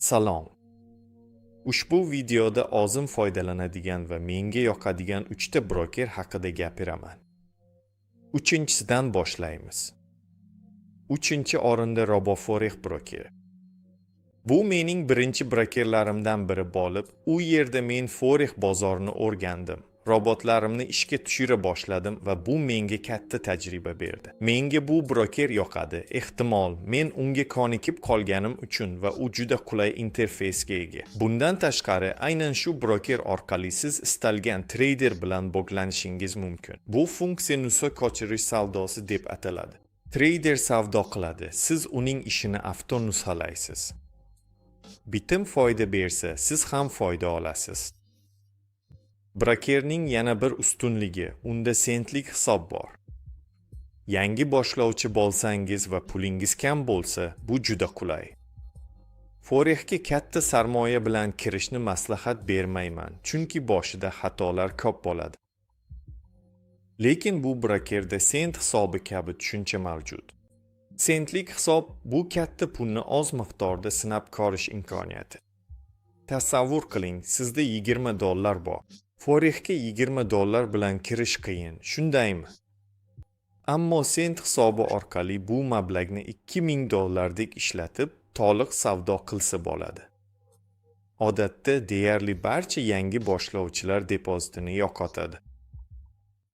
Salom. Ushbu videoda o'zim foydalanadigan va menga yoqadigan 3 ta broker haqida gapiraman. Uchinchisidan boshlaymiz. Uchinchi o'rinda RoboForex brokeri. Bu mening birinchi brokerlarimdan biri bo'lib, u yerda men Forex bozorini o'rgandim. Robotlarimni ishga tushira boshladim va bu menga katta tajriba berdi. Menga bu broker yoqadi. Ehtimol, men unga ko'nikib qolganim uchun va u juda qulay interfeysga ega. Bundan tashqari, aynan shu broker orqali siz istalgan treyder bilan bog'lanishingiz mumkin. Bu funksiya nusxa ko'chirish savdosi deb ataladi. Treyder savdo qiladi, siz uning ishini avto nusxalaysiz. Bitim foyda bersa, siz ham foyda olasiz. Brokerning yana bir ustunligi, unda sentlik hisob bor. Yangi boshlovchi bo'lsangiz va pulingiz kam bo'lsa, bu juda qulay. Forexga katta sarmoya bilan kirishni maslahat bermayman, chunki boshida xatolar ko'p bo'ladi. Lekin bu brokerda sent hisobi kabi tushuncha mavjud. Sentlik hisob bu katta pulni oz miqdorda sinab ko'rish imkoniyati. Tasavvur qiling, sizda 20 dollar bor. Forexga 20 dollar bilan kirish qiyin, shundaymi? Ammo sent hisobi orqali bu mablag'ni 2000 dollardek ishlatib, to'liq savdo qilsa bo'ladi. Odatda deyarli barcha yangi boshlovchilar depozitini yo'qotadi.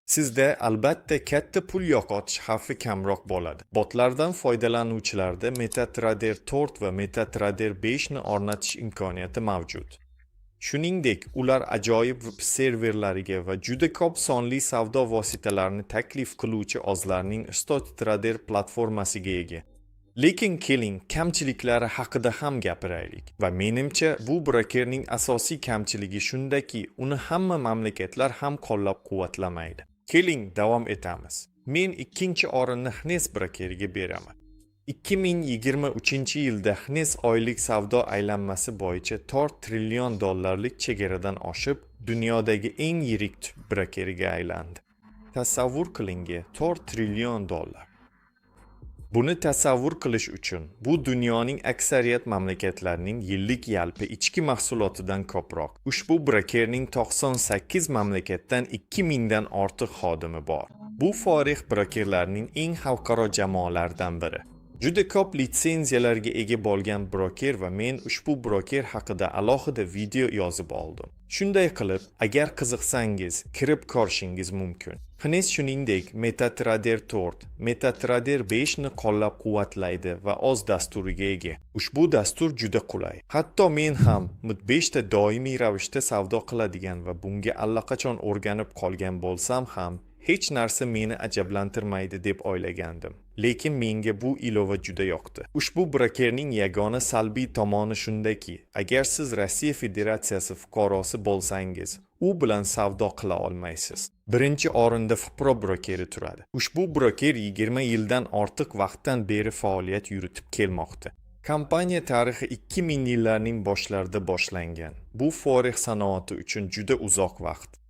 Sizda, albatta, katta pul yo'qotish xavfi kamroq bo'ladi. Botlardan foydalanuvchilarda MetaTrader 4 va MetaTrader 5 ni o'rnatish imkoniyati mavjud. Shuningdek, ular ajoyib web serverlariga va juda ko'p sonli savdo vositalarini taklif qiluvchi o'zlarining StockTrader platformasiga ega. Lekin keling, kamchiliklari haqida ham gapiraylik. Va menimcha, bu brokerning asosiy kamchiligi shundaki, uni hamma mamlakatlar ham qo'llab-quvvatlamaydi. Keling, davom etamiz. Men ikkinchi o'rinni Exness brokeriga beraman. 2023-yilda Exness oylik savdo aylanmasi bo'yicha 4 trillion dollarlik chegaradan oshib, dunyodagi eng yirik brokeriga aylandi. Tasavvur qiling, 4 trillion dollar. Buni tasavvur qilish uchun, bu dunyoning aksariyat mamlakatlarining yillik yalpi ichki mahsulotidan ko'proq. Ushbu brokerning 98 mamlakatdan 2000 dan ortiq xodimi bor. Bu Forex brokerlarining eng xalqaro jamoalaridan biri. Juda ko'p litsenziyalarga ega bo'lgan broker va men ushbu broker haqida alohida video yozib oldim. Shunday qilib, agar qiziqsangiz, kirib ko'rishingiz mumkin. Exness, shuningdek, MetaTrader 4, MetaTrader 5 ni qo'llab-quvvatlaydi va o'z dasturiga ega. Ushbu dastur juda qulay. Hatto men ham MT5 ta doimiy ravishda savdo qiladigan va bunga allaqachon o'rganib qolgan bo'lsam ham, hech narsa meni ajablantirmaydi deb o'ylagandim. Lekin menga bu ilova juda yoqdi. Ushbu brokerning yagona salbiy tomoni shundaki, agar siz Rossiya Federatsiyasi fuqarosi bo'lsangiz, u bilan savdo qila olmaysiz. Birinchi o'rinda FxPro brokeri turadi. Ushbu broker 20 yildan ortiq vaqtdan beri faoliyat yuritib kelmoqda. Kompaniya tarixi 2000 yillarning boshlarida boshlangan. Bu Forex sanoati uchun juda uzoq vaqt.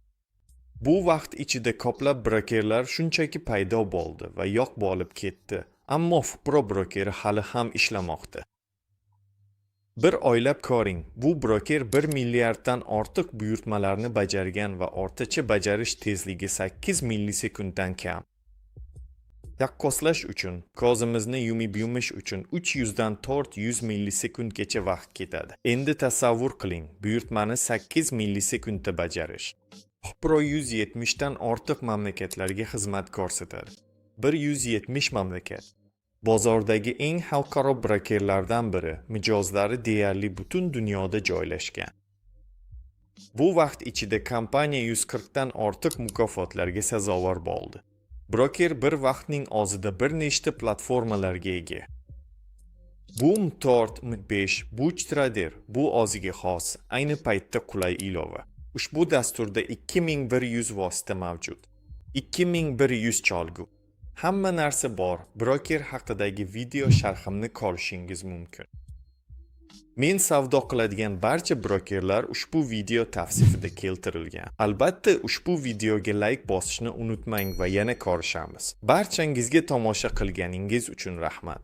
Bu vaqt ichida ko'plab brokerlar shunchaki paydo bo'ldi va yo'q bo'lib ketdi, ammo FxPro brokeri hali ham ishlamoqda. Bir o'ylab ko'ring, bu broker 1 milliarddan ortiq buyurtmalarni bajargan va o'rtacha bajarish tezligi 8 millisekunddan kam. Taqqoslash uchun, ko'zimizni yumib yumish uchun 300 dan 400 millisekundgacha vaqt ketadi. Endi tasavvur qiling, buyurtmani 8 millisekundda bajarish. FxPro 170 dan ortiq mamlakatlarga xizmat ko'rsatadi. 170 mamlakat. Bozordagi eng xalqaro brokerlardan biri, mijozlari deyarli butun dunyoda joylashgan. Bu vaqt ichida kompaniya 140 dan ortiq mukofotlarga sazovor bo'ldi. Broker bir vaqtning o'zida bir nechta platformalarga ega. Bu M4, M5, BucTrader, bu o'ziga xos, ayni paytda qulay ilova. Ushbu dasturda 2100 vosita mavjud. 2100 cholg'u. Hamma narsa bor. Broker haqidagi video sharhimni ko'rishingiz mumkin. Men savdo qiladigan barcha brokerlar ushbu video tavsifida keltirilgan. Albatta, ushbu videoga layk bosishni unutmang va yana ko'rishamiz. Barchangizga tomosha qilganingiz uchun rahmat.